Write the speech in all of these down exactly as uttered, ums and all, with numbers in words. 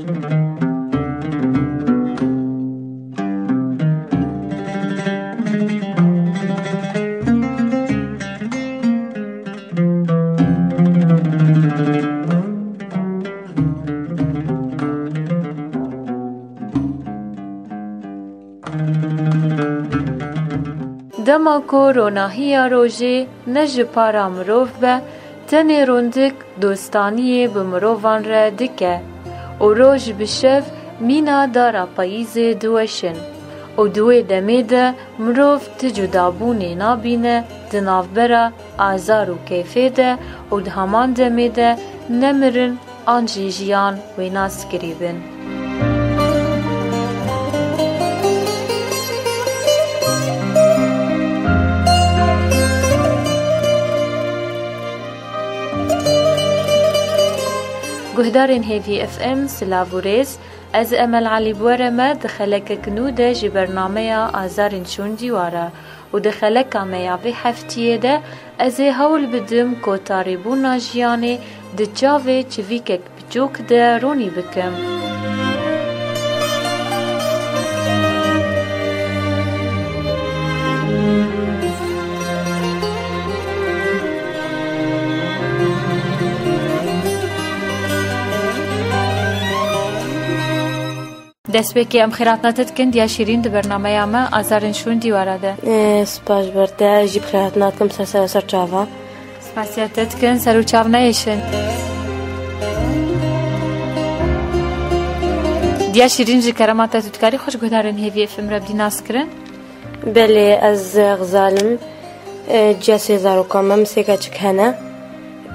Dema ku ronahiya rojê ne ji para mirov be, tenê rûndik dostaniyê bi mirovan re dike û roj bi şev mîna dara payîzê diweşin û di wê demê de mirov ti cudabûnê nabîne di navbera azar û keyfê de û di heman demê de ne mirin an jî jiyan wê nas kirî bin. Guhdarên Hêvî F M, silav û rêz. Ez Emel Elî bi we re me di xelekek nû de ji bernameya Azarên Şûn Dîwar e. Û di xeleka me ya vê heftiyê de ez ê hewl bidim ku tarîbûna jiyanê di çavê çivîkek piçûk de ronî bikim. Destpêkê em xêrhatina te dikin, Diya Şîrîn, di bernameya me Azarên Şûn Dîwara de. Ê, spas ji ber te, ez jî bi xêrhatina dikim ser ser ser çava. Spasiya te dikin, ser û çav neyêşin. Diya Şîrîn, ji kerema te tu dikarî xwe ji guhdarên Hêvî F M re bidî nas kirin? Belê, ez Xizal im. Ê, ciya sê zarokan me, min sê keçik hene.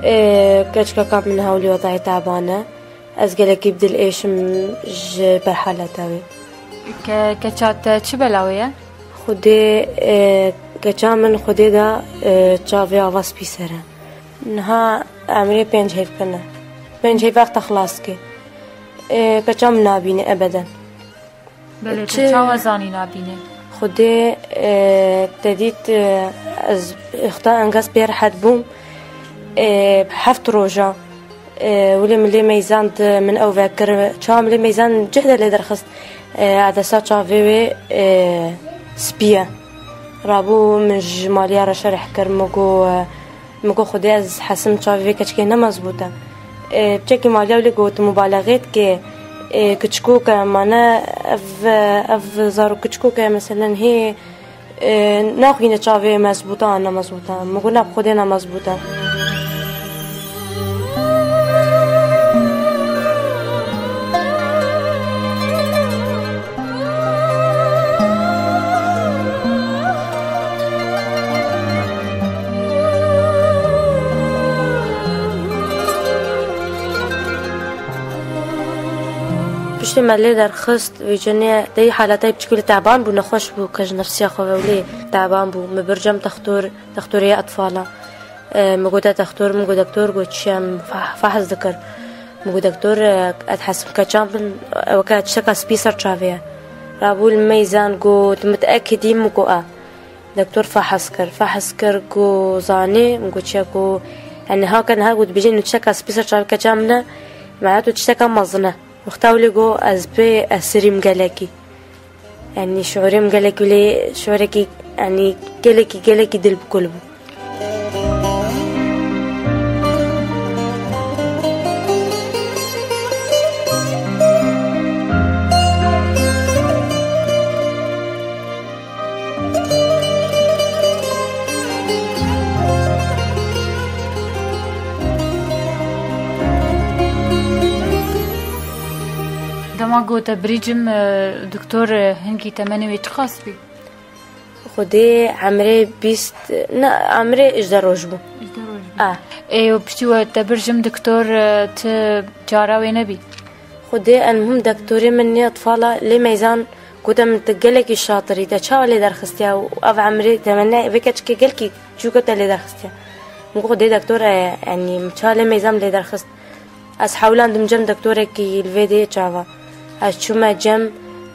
Ê, keçikeka min hewlî wezayê teban e. Ez gelekî bi dil êşim ji ber haleta wê. Ke-, keça te çi bela wê ye? Xwedê, e, keça min Xwedê da, e, çavê ava spî ser e. Niha emrê pênc hêv kirine. Pênc hêv wexta xilas ke. E, keça min nabîne ebeden. Belê, tu çi- çawa zanî nabîne? Xwedê, e, te dît, e, ez ixta engaz pê rehet bûm. E, heft roja, e, wile min lê meyzand, min ew vekir. Çawa min lê meyzand cih de lê derxist. E, edesa çavê wê, e, spî ye. Rabû min ji maliya re şerh kir, min got, e, Min got, Xwedê, ez hesim çavê vê keçikê ne mezbût e. E, piçekî maliya wê lê got, mubaleğê dike, e, kiçikok e, ma ne ev, ev zarok kiçikok e, meselen hê, e, naxwîne çavê mezbût e an ne mezbût e. Min got, na, bi Xwedê ne mezbût e. Piştî me lê derxist, vê cenê dey haletay piçkû lê teban bû, nexweş bû, ke ji nefsiya xwe ve wê lê teban bû. Me bir cem textor, textorê etfala. E, min got, "Te doktor?" Min got, "Doktor?" Got, "Çi ye?" Min fah-, fahs dikir. Min got, "Doktor, e, ez hesim keça min, e, weke tişteka spî ser çavê ye." Rabû li meyzan got, "Miteekidî?" Min got, "A." Doktor fahs kir. Fahs kir, got, "Zanî?" Min got, "Çi ye?" Got, "Yanî hake niha got dibêjin tişteka spî ser çavê keça min e, mehna tu tişteka mezin e." Wexta wê lê got, "Ez pê esirîm gelekî." Yanî şiûrê min gelekî lê şiûrekî, yanî gelekî, gelekî dil bi kul bû. Dema ku te birî cim, e, doktor, e, hingî temenê wê çiqas bî? Xwedê emrê bîst, ne, emrê hejdeh roj bû. Hejdeh roj bû. A. Ê, û piştî we te bir cim doktor, e, ti cara wê nebî? Xwedê, elmuhim doktorê min nê etfala lê meyzan gote min, "Tu gelekî şatir î, te çawa lê derxistiya?" Û ev emrê temenê vê keçikê gelkî çûke te lê derxistiya. Min got, "Xwedê doktor e, yanî min çawa lê meyzan lê derxist?" Ez hewlandim cem doktorekî li vê dê çava. Ez çûme cem,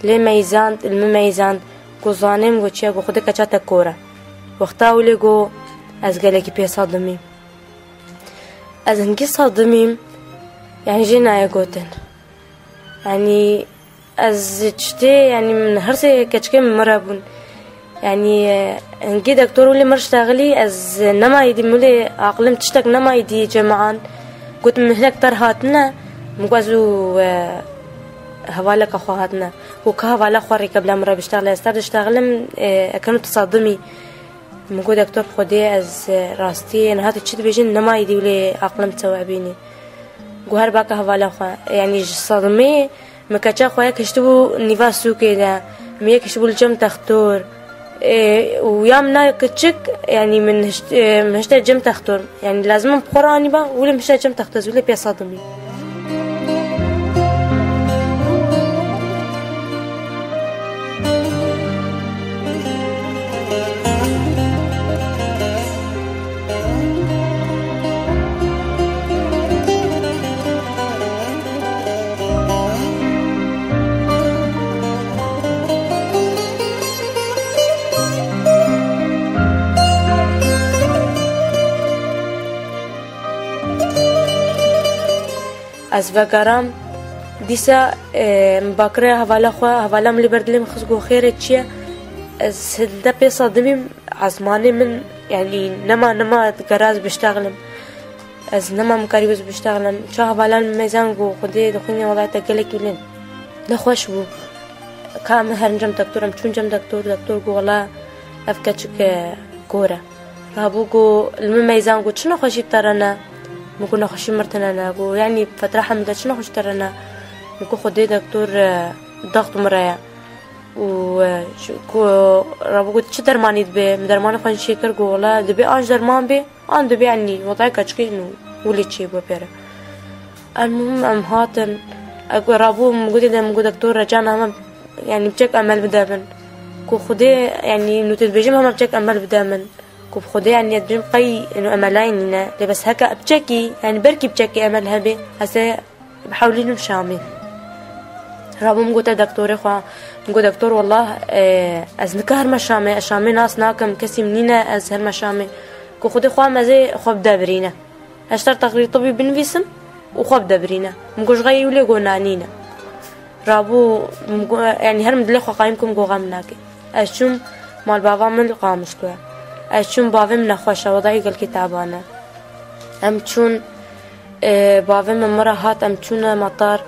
lê meyzand, li min meyzand. Got, "Zanê?" Min got, "Çi ye?" Got, "Xwedê keça te kor e." Wexta wê lê got, ez gelekî pê sedimîm. Ez hingî sedimîm, yanî jê nayê gotin. Yanî ez çi tê, yanî min her sê keçikê min mire bûn. Yanî, e, hingî doktor wile mir ştexilî, ez nemayî dî, wile aqlim tiştek nemayî dî cemaen. Got min hinek ter hatine, min got ez û, e, hevaleka xwe hatine. Got ka hevala xwe rêke bila min re biştexile, ez ter diştexilim, e, ekim tu sadimî. Min got doktor bi Xwedê ez, e, rastî niha tu çi dibêjin nemayî dî wile aqlim tewebînî. Got her baka hevala xwe. Yanî ji sadimê min keça xwe yek hiştibû nîva sûkê de. Min yek hiştibû li cem textor. E, û ya min na kiçik, yanî min hişt-, e, min hişte cem textor. Yanî lazim min bi xwe re anîba, wile min hişte cem textor, wile pê sadimî. Ez vegeram. Dîsa, e, min bakire hevala xwe, hevala min li ber dilê min xist, got xêrê çi ye? Ez hilde pê sedimîm, ezmanê min, yanî nema, nema digera ez biştexlim. Ez nema min karî ez biştexlim. Ça hevalan min meyzan got, Xwedê dixwînê wela te gelekî wile nexweş bû. Ka em herin cem doktor, em çûn cem doktor, doktor got, wela ev keçik, e, kor e. Rabû got, li min meyzan got, çi nexweşî bi te re ne? Min got, nexweşî min re tune ne. Got, yanî fetra hemî de çi nexweşî te re ne? Min got, Xwedê doktor, e, daxt min re ye. Û, e, ji, ku, Rabû got, çi dermanî dibe? Min dermanê xwe çêkir, got, wela dibe an ji derman bê, an dibe, yanî, wetayê keçikê nû, wile çêbû pê re. Elmuhim em hatin. E, ku Rabû min gotê de, min got, doktor, reca name, yanî, biçek emel bide min. Ku Xwedê, yanî, nû tu dibêjim hema biçek emel bide min. Ku bi Xwedê, yanî, ez dibêjim qey ino emelayê nîne. Lê bes heke biçekî, yanî, berkî biçekî emel hebe, ez ê bihewlînim Şamê. Rabû min gote doktorê xwe. Min got, doktor, wallah, e, ez nikarime Şamê, ez Şamê nas nakim, kesî min nîne, ez herime Şamê. Ku Xwedê xwe em ez ê xwe bide birîne. Ez ji te re teqrîr tibî binivîsim û xwe bide birîne. Min got, ji xwe yê wile got, na nîne. Rabû, min got, yanî her min dilê xwe qayîm kim, got, xem nake. Ez çûm mal bava min li Qamişlo ye. Ez çûm, bavê min nexweş e, wetayê gelkî teban e. Em çûn, e, bavê min min re hat, em çûne metar.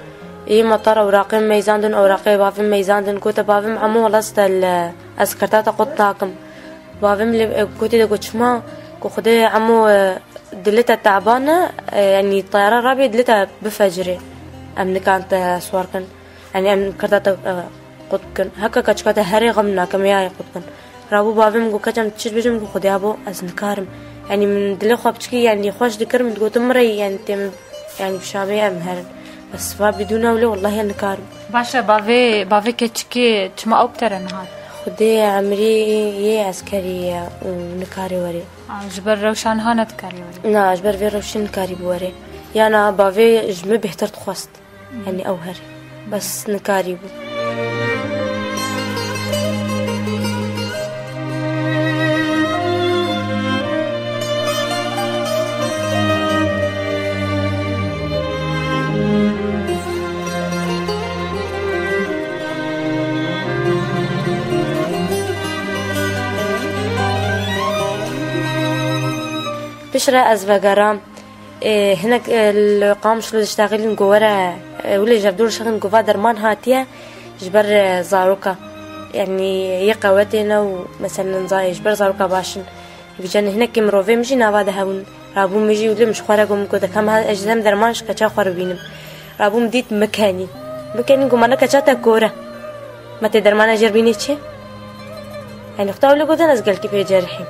Yê metar ewraqê min meyzandin, ewraqê bavê min meyzandin. Gote bavê min, emo wela stel, e, ez kerta te qut nakim. Bavê min lê, e, gotê de got, çima? Got, Xwedê emo, e, dilê te teban e, e, yanî teyara rabê dilê te bifecirê. Em nikan te siwar kin. Yanî em kerta te, e, qut bikin. Heke keçika te herê, xem nake, em ê yayê qut bikin. Rabû bavê min got, keça min çi dibêjim, got, Xwedê abo, ez nikarim. Yanî min dilê xwe biçikî, yanî xweş dikir, min digotin min re, yanî tê min, yanî bi Şamê em herin. Bes va bidûna wile, wellahî ez nikarim. Baş e, bavê, bavê keçikê çima ew bi te re nehat? Xwedê emrî yê eskerî ye û nikarê were. A, ji ber rewşa niha ne dikarî were? Na, ji ber vê rewşê nikarî bi were. Yana bavê ji min bêhtir dixwest. Yanî ew herî. Bes nikarî bû. Piştre ez vegeram. Ê, hinek, ê, li Qamişlo diştexilîn, got were, ê, wile ji hevdû re şixin, got va derman hatiye ji ber, ê, zaroka. Yanî yê qewetê ne û meselen zayê ji ber zaroka baş in. Vîca ne hinekî mirovê min jî nava de hebûn. Rabû min jî wile min ji xwe re got, min got, dekam ha ez jî dem derman ji keça xwe re bînim. Rabû min dît mikenî. Mikenî got, ma ne keça te kor e. Ma tê dermana jê re bînê çi? Yanî xwe wilo gotin ez gelkî pê cerihîm.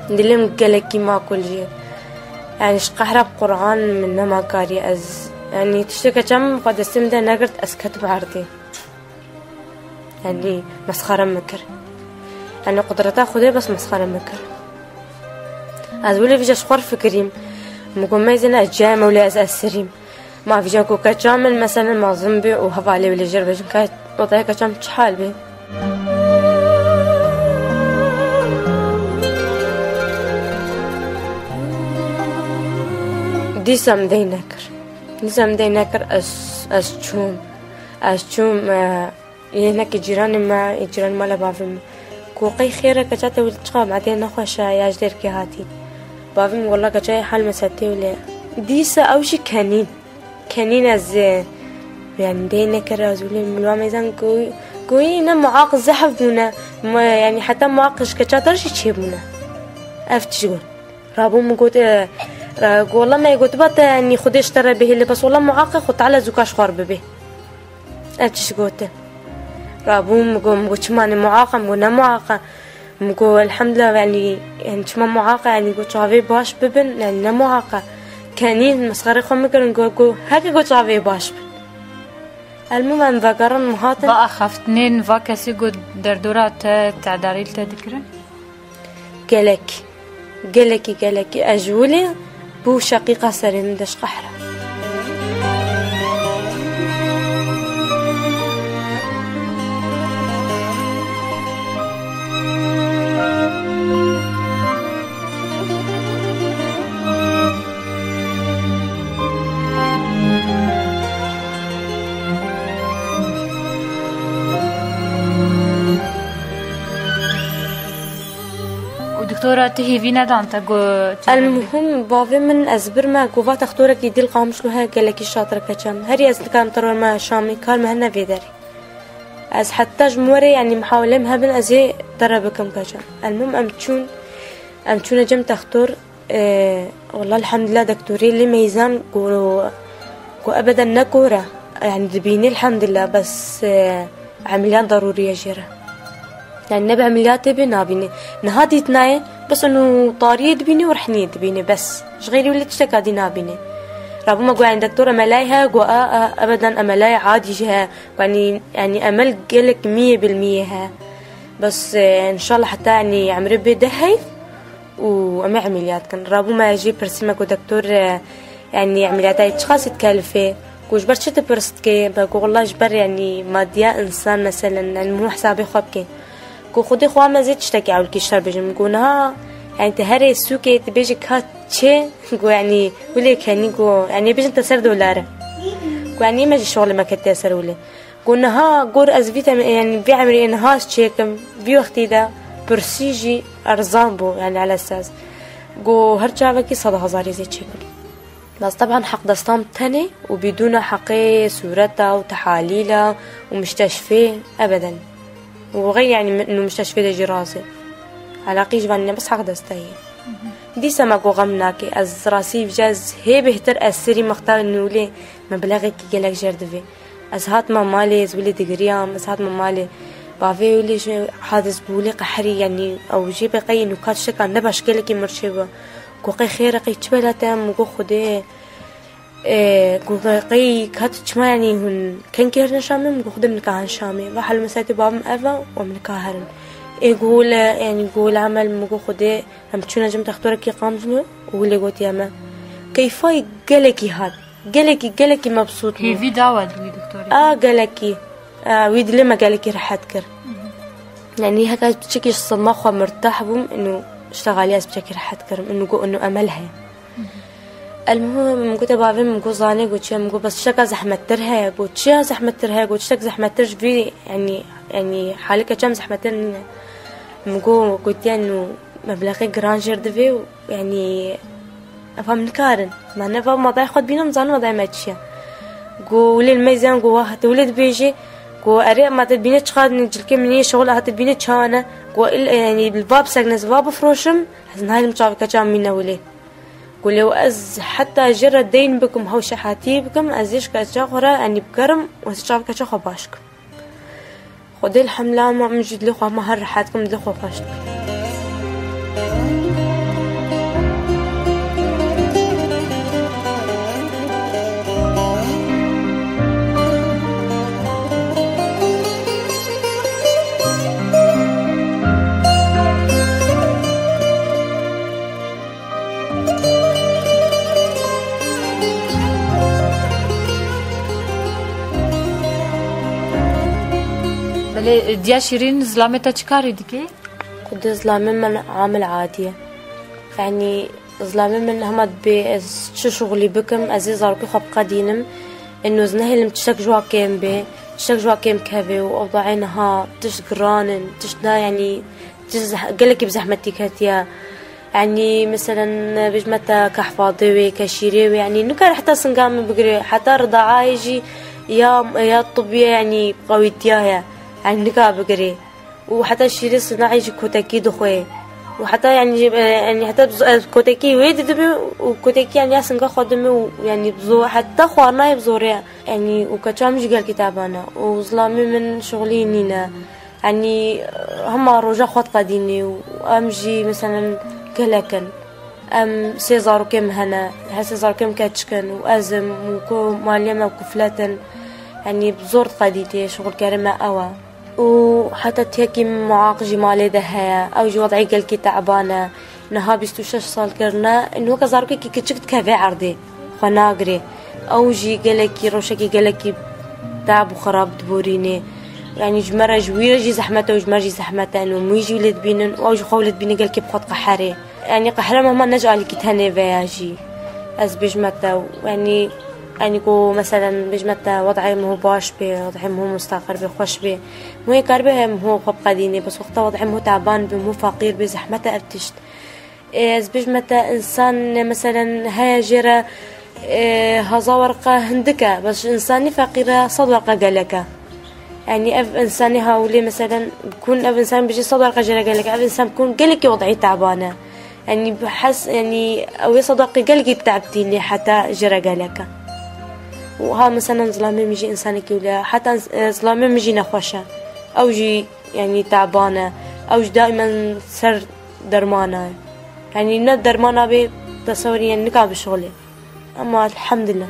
Dilê min gelekî makul jî. Yanî ji qehra Quran min nema karî ez. Yanî tiştê keça min xwe destê min de negirt ez ketim erdê. Yanî mesxere min kir. Yanî qudreta Xwedê bes mesxere min kir. Ez wilo vîca ji xwe re fikirîm. Min got meyzê ne ez cihê mewlê ez esirîm. Ma vîca ku keça min meselen mazin bê û hevalê wê lê jê re bêjin, ke odaya keça min çi hal bê? Dîsa min dey nekir. Dîsa min dey nekir, ez, ez çûm. Ez çûm, e, yê hinekî cîranê me, yê cîranê mala bavê min. Ku qey xêr e, keça te wî çiqa madê nexweş e, ya ji derkê hatî. Bavê min, wela keça yê hal mesetê wile. Dîsa ew jî kenîn. Kenîn ez, e, yani dê nekir ez wile milwa meyzan ku, ku yê ne muaq zehf bûne. Ma, yani heta muaq ji keça te jî çêbûne. Ev tişt got. Rabû min got, e, ra-, got, "Wela me gotiba te, yanî Xwedê ji te re bihêle, bes wela muaqa xwe tala zûka ji xwe re bibê." Ev tişt gotin. Rabû min got, min got, "Çima ne muaqa?" Min got, "Ne muaqa." Min got, "Elhamdulillah, yanî, yanî çima muaqa, yanî got çavê baş bibin, yanî ne muaqa." Kenîn, mesxerê xwe min kirin, got, got, "Heke got çavê baş bin." Elmûm em vegerin, min hatin. Va axaftinên va kesî got derdora te tedarî li te dikirin? Gelek, gelekî, gelekî. Ez ji wilê bû şeqîqa serê min de ji qehra. Û doktora tu hêvî nedan te got. Elmuhim, bavê min ez bir me, ku va textorekî dîl Qamişlo heye, gelekî şatir e keça min. Herî ez dikarim te re me Şamê, kar me hene vê derê. Ez heta ji min werê, yanî mihawilê min hebin, ez ê te re bikim keça min. Elmuhim, em çûn, em çûne cem textor, e, wela elhamdulillah, doktorê lê meyzan ku, ku ebeden ne kor e. Yani dibînî elhamdulillah, bes, e, emeliyat darûrî ye jê re. Yani ne bi emeliyatê bê nabînî. Niha dît nayê, bes û tariyê dibînî û rehniyê dibînî, bes. Ji xeyrî wî lê tişteka dî nabînî. Rabû me got, yani doktor emelay heye, got, a, a, ebeden emelay adî jî heye. Got, yani, yani emel gelek miyê bil miyê heye. Bes, e, inşallah heta, yani, emrê bê deh heyv. û em ê emeliyat kin. Rabû me jê pirsî me ku doktor, e, yanî emeliyata yê çiqasî dikelifê? Ku ji ber çi tu pirs dikê? Me got, wela ji ber yanî madiya însan meselen, yanî min hesabê xwe bikê. Ku Xwedê xwe me zê tiştekî ewilkî ji te re bêjim. Got, niha yanî tu herê sûkê tu bêjî ka çê? Got, yanî wilê kenî got, yanî bêjin te ser dolar e. Got, yanî me jî şoxlê me ketiye ser wilê. Got, niha gor ez vî tem-, yanî vî emrê niha ez çêkim, vî wextî de pirsî jî erzan bû, yanî elesas. Got, her çavekî sed hezarê zê çêkim. Bes teban heq destan tenê û bidûna heqê sûreta û tehalîla û muşteşfê ebeden. Û xeyr, yanî min û muşteşfê de jî razê. Elaqî ji van nîne, bes heq desteyê. Dîsa me got xem nake. Ez rastî vêca ez hê bêhtir ez serî mexta nûlê me bilexekî gelek jêr divê. Ez hatime malê, ez wî lê digiriyam, ez hatime malê. Bavê wî lê ji hadis bû, wî lê qeherî, yanî ew jê be qey nûka tişteka ne baş gelekî mir çêbû. Ku qey xêr e, qey çi bela te ye? Min got, Xwedê, e, ku qey, qey ka tu çima, yanî hûn kenkî herin Şamê? Min got, Xwedê min nika herin Şamê. Va hal meselê bavê min ev e û min nika herin. Ê, got, wile, yanî got, wile emel, min got, Xwedê, em çûne cem textorekî Qamişlo û wî lê gotiye me. Keyfa wî gelekî hat. Gelekî, gelekî mebsût bû. Hêvî dawa di wî doktorê? A, gelekî. A, wî dilê me gelekî rehet kir. Hı hı. Yanî heka ez piçekî ji sedma xwe mirtah bûm, inu ji texalî ez piçekî rehet kirim. Inu got, inu emel heye. Hı hı. Elmuhim, min gote bavê min, min got, zanê, got, çi ye? Min got, bes tişteka zehmettir heye. Got, çi ya zehmettir heye? Got, tiştek zehmettir ji vî, yanî, yanî halê keça min zehmettir nîne. Min got, gotiye, inu meblexe giran jêr divê û, yanî, Ev em nikarin. Me ne va madayê xwe dibîne, em zanin madayê me çi ye. Got, wile li me ziyan, got, wa hate wile dibêjê. Got, erê, ma te dibîne çiqas cilkê min yê şixul hate dibîne çawa ne. Got, il, yanî, li va bisekne, ez va bifroşim, ez naylim çavê keça min mîne wile. Got, lê ez heta jê re deyn bikim, hewşehatiyê bikim, ez ê ji keça xwe re, yanî, bikerim û ez ê çavê keça xwe baş kim. Xwedê elhamdulillah, ma min jî dilê xwe hema her rehet kim, dilê xwe xweş dikim. Belê, diya Şîrîn, zilamê te çi karî dike? Xwedê zilamê min amil adî ye. Yanî, zilamê min hema dibê ez çi şixulî bikim, ez ê zarokê xwe biqedînim. Eno ez nehêlim tiştek ji wa kêm bê. Tiştek ji wa kêm kevê û ewdayê niha tişt giran in, tişt na, yanî tişt zeh-, gelekî bi zehmetî ketiye. Yanî, meselen, bêjme te ke hifadê wê, ke şîrê wê, yanî nikare heta singa min bigire, heta ridaayê jî ya, ya tibiye, yanî qewîtiya ye, yanî nikare bigire. Û heta şîrê sinaê jî kotekî dixwe. Û heta, yanî, e, yanî heta bi zo-, e, kotekî wê didime û kotekî, yanî ya singa xwe dime û, yanî bi zo-, heta xwarinayê bi zorê. Yanî û keça min jî gelkî teban e. Û zilamê min şixulî nîne. Yanî hema roja xwe diqedînê û em jî, meselen, gelek in. Em sê zarokê min hene, her sê zarokê min keçik in û ez im û ku maliyê me kuflet in. Yanî bi zor diqedîtê, şixulkerê me ew e. Û heta tiyekî muaq jî malê de heye, ew jî wed'ê gelkî teban e. Niha bîst û şeş sal kirine, û weke zarokekî kiçik dikeve erdê, xwe nagirê. Ew jî gelekî, rewşekî gelekî tab û xerab diborînê. Yanî ji me re, ji wî re jî zehmet e û ji me re jî zehmet e. Û wî jî wî lê dibînin û ew jî xwe wî lê dibîne, gelkî bi xwe diqeherê. Yanî qehra me hema ne ji alîkî tenê ve ya jî. Ez bêjme te, yanî, yanî ku, meselen, bêjme te, wed'ê min ho baş bê, wed'ê min ho mustaqir bê, xweş bê. Min ho karibe hem ho xwe biqedînê, bes wexta wed'ê min ho teban bê, min ho feqîr bê, zehmet e ev tişt. Ê, ez bêjme te, însan, meselen, heye jê re, ê, hezar werqe hindik e, bes ji însanî feqîr re sed werqe gelek e. Yanî ev însanê hawlê, meselen, bikun, ev însan bijî sed werqe jê re gelek e, ev însan bikun gelekî wed'î teban e. Yanî bi hes, yanî ew ê sed werqe gelekî te'b tînê heta jê re gelek e. Û ha, meselen, zilamê min jî însanekî wile, heta, e, zilamê min jî nexweş e. Ew jî, yanî, teban e. Ew jî daimen ser dermana ye. Yanî ne dermana bê, tesewirî, yanî nika bişixulê. Ama elhamdülillah.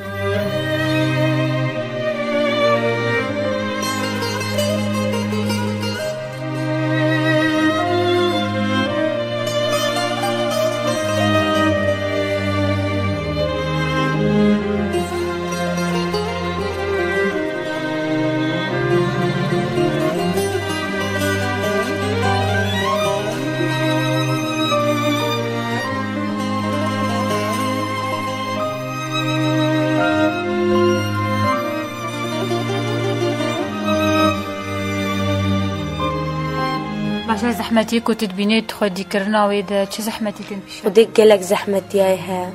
Başa zehmetî ku tu dibînî di xwedîkirina wê de çi zehmetî tên pîşe? Xwedê gelek zehmetiyayê heye.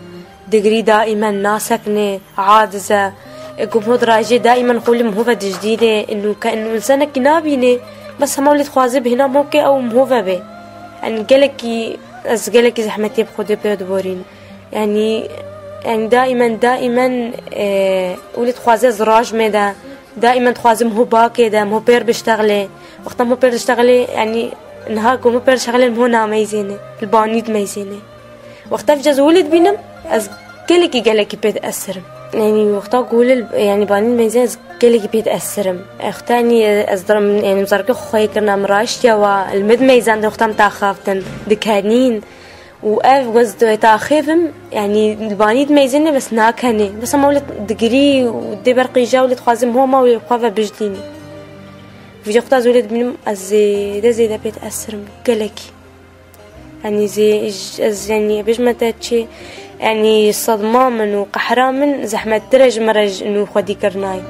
Digirî daimen nasekine, adiz e. E, ku mho dirajê daimen xwe li mho ve dijdînê, inu ke inu însanekî nabînê, bes hema wê dixwaze bihêna mho ke ew mho ve bê. Yanî gelekî, ez gelekî zehmetiyê bi Xwedê pê diborîn. Yanî, yanî daimen, daimen, e, wê dixwaze ez rajmê de, daimen dixwaze mho bakê de, mho pêr biştexlê. Wexta mho pêr diştexlê, yanî niha ku mho pêr diştexlê, mho nameyzêne, li banî dimeyzêne. Wexta vî cez wî lê dibînim, ez gelekî, gelekî pê diesirim. Yanî wexta ku wî lê, yanî banî dimeyzên ez gelekî pê diesirim. Wexta yanî ez dirim, yanî zarokê xwe xweyê kirina min raştiya wa, li min dimeyzandin wexta min taxaftin, dikenîn. Û ev wez taxê vim, yanî li banî dimeyzêne bes nakenê. Bes hema wî lê digirî û dê ber qîja wî lê dixwazim homa wî xwe ve bijdînî. Vîja wexta ez wî lê dibînim, ez zêde zêde pê diesirim. Gelekî. Yanî zê-, j-, ez, yanî, bêjme te çi, yanî, sedma min û qehra min zehmettir e ji me re ji nû xwedîkirinayê.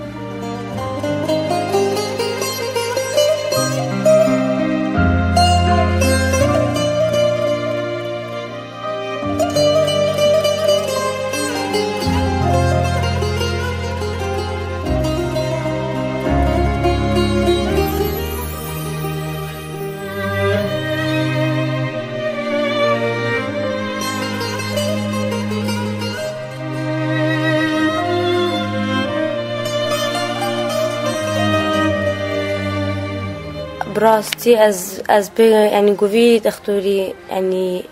Bi rastî ez, ez pê, yanî, ku vî dextûrî, yanî,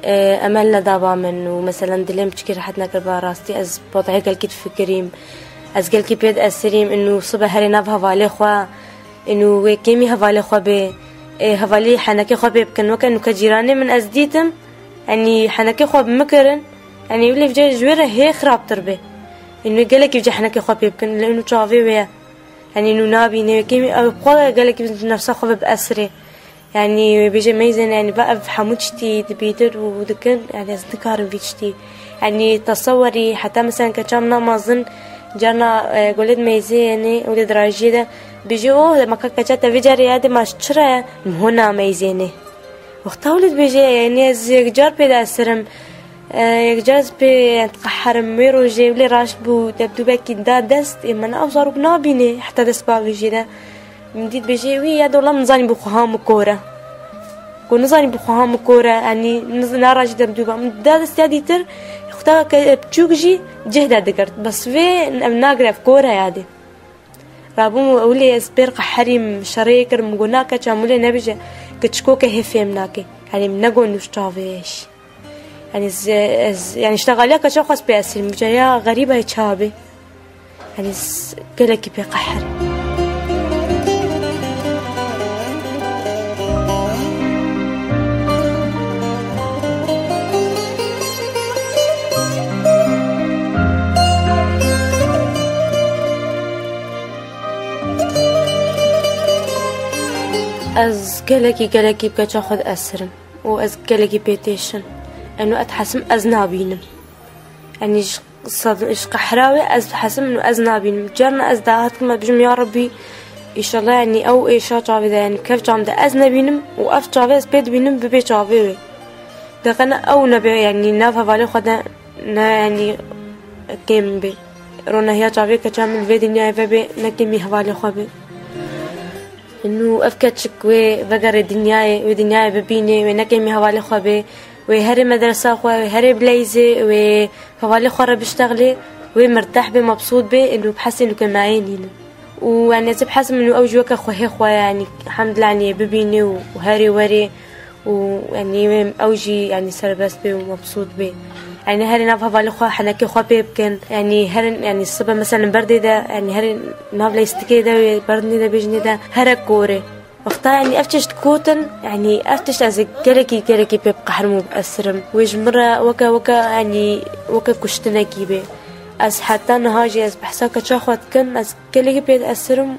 e, emel neda ba min û, meselen, dilê min piçkî rehet nekiriba, rastî ez bi wez'ê gelkî difikirîm. Ez gelkî pê diesirîm, û sibe herê nav hevalê xwe, û wê kêmî hevalê xwe bê, e, hevalî henekê xwe pê bikin. Weke nûke cîranê min ez dîtim, yanî henekê xwe bi min kirin, yanî wî lê vîca ji wê re hê xirabtir bê. Û wê gelekî vîca henekê xwe pê bikin, lê û çavê wê ye. Yanî nû nabîne, wê kêmî ew xwe gelekî nefsa xwe ve biesirê. Yanî wê bêje meyzên, yanî ba ev hemû tiştî dibîtin û dikin, yanî ez nikarim vî tiştî. Yanî tesewerî, heta mesela keça min a mezin, Carna, e, golê di meyzê yenê û di dirajiyê de bêjê, "Oh, dema ka keça te vê carê yadê ma ji çi re ye?" Min hona meyzê yenê. Wexta wile dibêje, yanî ez yek car pê de esirim. E, yek car ez pê, yani, diqeherim. Wê rojê wile raşt bû, debdûbekî da dest, ê, min ew zarok nabînê heta dest bavêjê de. Min dît bêjê, "Wî ya dola min zanî bi xweha min kor e." Ku nizanî bi xweha min kor e, yanî niz-, nara jî debdûba. Min da destiya dîtir, xweda ke-, piçûk jî cih de digirt. Bes vê ev nagire, ev kor e yadê. Rabûm û ewilê ez pêr qeherîm, şerê kirim, got, "Na keça min wile nebêje, kiçikoke hê fêm nake." Yanî min negot nû ji çavê ye jî. Yanî ez, ez, yanî îştexaliya keça xwe ez pê esirîm, bêje ya xerîba ye çawa bê. Yanî ez gelekî pê qeherîm. Ez gelekî, gelekî bi keça xwe diesirim û ez gelekî pê têşim. Eno ez dihesim ez nabînim. Yanî ji sad-, ji qehra wê ez dihesim eno ez nabînim. Carna ez dahat dikim, ez bêjim, "Ya Rebbî, înşallah, yanî ew êşa çavê de, yanî kevça min de ez nebînim û ev çavê ez pê dibînim bibe çavê wê." Deqene ew nebe, yanî nav hevalê xwe de ne, yanî kêm be. Ronahiya çavê keça min vê dinyayê vebe, ne kêmî hevalê xwe be. Nû ev keçik wê vegere dinyayê, wê dinyayê bibînê, wê ne kêmî hevalê xwe be, wê herê medresa xwe, wê herê bileyzê, wê hevalê xwe re biştexlê, wê mirteh be, mebsût be, nû bi hesê nû kemayê nînin. Û, yanî, ez ê bi hesê min û ew jî weke xwehê xwe, yanî, hemdillah, yanî, bibînê û, û herê werê û, yanî, wê ew jî, yanî, serbest bê û mebsût bê. Yanî, herê nav hevalê xwe henekê xwe pê bikin. Yanî, herin, yanî, sibe, meselen, berdê de, yanî, herê nav leystikê de wê berdinê de bêjinê de here korê. Wexta, yanî, ev tişt gotin, yanî, ev tişt ez ê gelekî, gelekî pê biqehrim û biesirim. Wê ji min re weke, weke, yanî, weke kuştinekî bê. Ez heta niha jî ez behsa keça xwe dikim, ez gelekî pê diesirim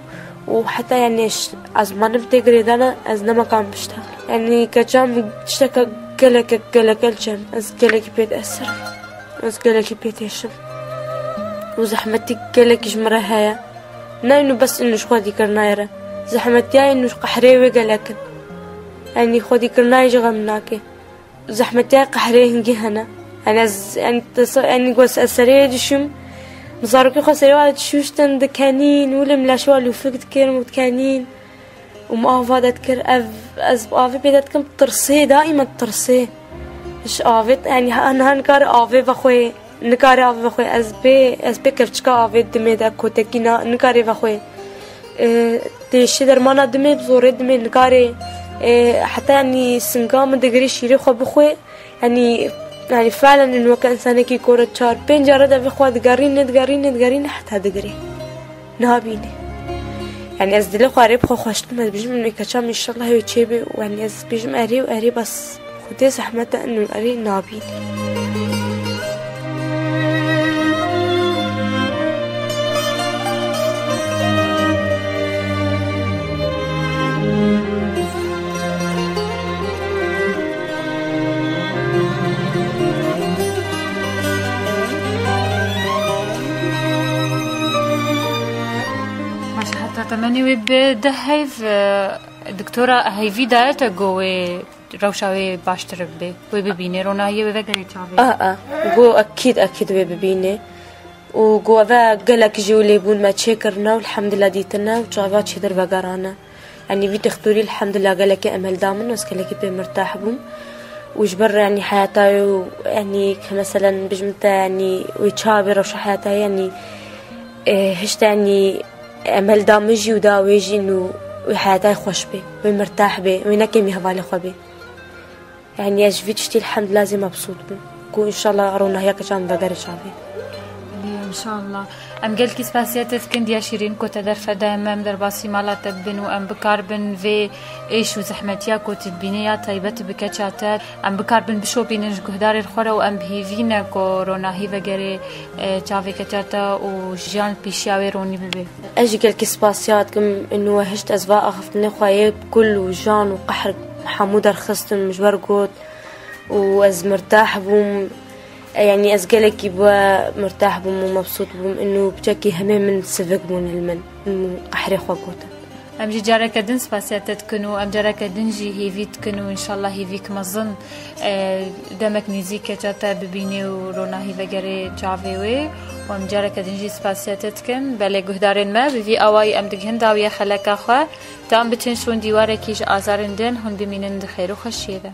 û heta, yanî, ş-, ez manim tê girêdana, ez nemakanim biştexlim. Yanî, keça min tişteke geleke, geleke li cem. Ez gelekî pê diesirim. Ez gelekî pê têşim. Û zehmetî gelekî ji min re heye. Nayê nû bes ino ji xwedîkirinayê re. Zehmetiyayê nû ji qehrê wê gelek in. Yanî xwedîkirinayê jî xem nake. Zehmetiyayê qehrê hingî hene. Yanî ez, yanî tesa-, yanî got ez serê wê dişûm. Min zarokê xwe serê wa dişûştin dikenîn. Wile min leşê wa lûfik dikirin û dikenîn. Û min ava de dikir, ev, ez bi avê pê de dikim, tirsê, daîma tirsê. Ji avê, yanî, ha, niha nikare avê vexwê, nikare avê vexwê. Ez pê, ez pê kevçika avê dimê de kotekî na, nikare vexwê. E, têşê dermana dimê, bi zorê dimê, nikare, e, heta, yanî, singa min digirê şîrê xwe bixwê. Yanî, yanî, felen in weke însanekî kor e çar, pênc care de vê xwe digerîne, digerîne, digerîne heta digirê. Nabîne. Yanî, ez dilê xwe rê bi xwe xweş dikim, ez bêjim, ê keça min înşallah wê çêbe û, yanî, ez bêjim erê û erê bes Xwedê zehmet e, ino erê nabîne. Maşe heta temenê wê bi deh heyv, e, doktora heyvî daye te go wê rewşa wê baştir bibe, wê bibîne, ronahiyê wê vegerê çavê. A, a, go ekîd, ekîd wê bibîne. Û go eve gelek jî û lêbûn me çêkirine û elhamdulillah dîtine û çava çêtir vegerane. Yanî vî dixtorî elhamdulillah gelekî emel da min, ez gelekî pê mirtah bûm. Û ji ber, yanî, heyata wê û, yanî, ke meselen bijim te, yanî, wê çawa bê rewşa heyata wê, yanî, e, hişta, yanî, emel da min jî û da wê jî û wê heyata wê xweş bê, wê mirtah bê, wê ne kêmî hevalê xwe bê. Yanî ez ji vî tiştî elhamdulillah zê mebsût bûm. Ku înşallah ronahiya keça min vegerê çavê. Lê înşallah. Em gelkî spasiya te dikin diya şîrîn ku te derfede em, em derbasî mala te bibin û em bikarbin vê êş û zehmetiya ku tu dibînî ya taybet bi keça te. Em bikarbin bişopînin ji guhdarên xwe re û em bi hêvî ne ku ronahî vegerê, e, çavê keça te û jiyan pêşiya wê ronî bibe. Ez jî gelkî spasiya dikim, û hişt ez va axiftinê xwe yê kul û jan û qehr hemû derxistim ji ber got û ez mirtah bûm. E, yanî ez gelekî bi we mirtah bûm û mebsût bûm, û piçekî hemê min sivik bûn li min, min qehrê xwe gotin. Em jî careke din spasiya te dikin û em careke din jî hêvî dikin û înşallah hêvîk mezin, e, demek nêzîk keça te bibînê û rona hî vegerê çavê wê û em careke din jî spasiya te dikin. Belê guhdarên me, bi vî awayî em digihin dawiya xeleka xwe. Tam biçin şûn dîwarekî ji azarên din hûn bimînin di xêr û xweşiyê de.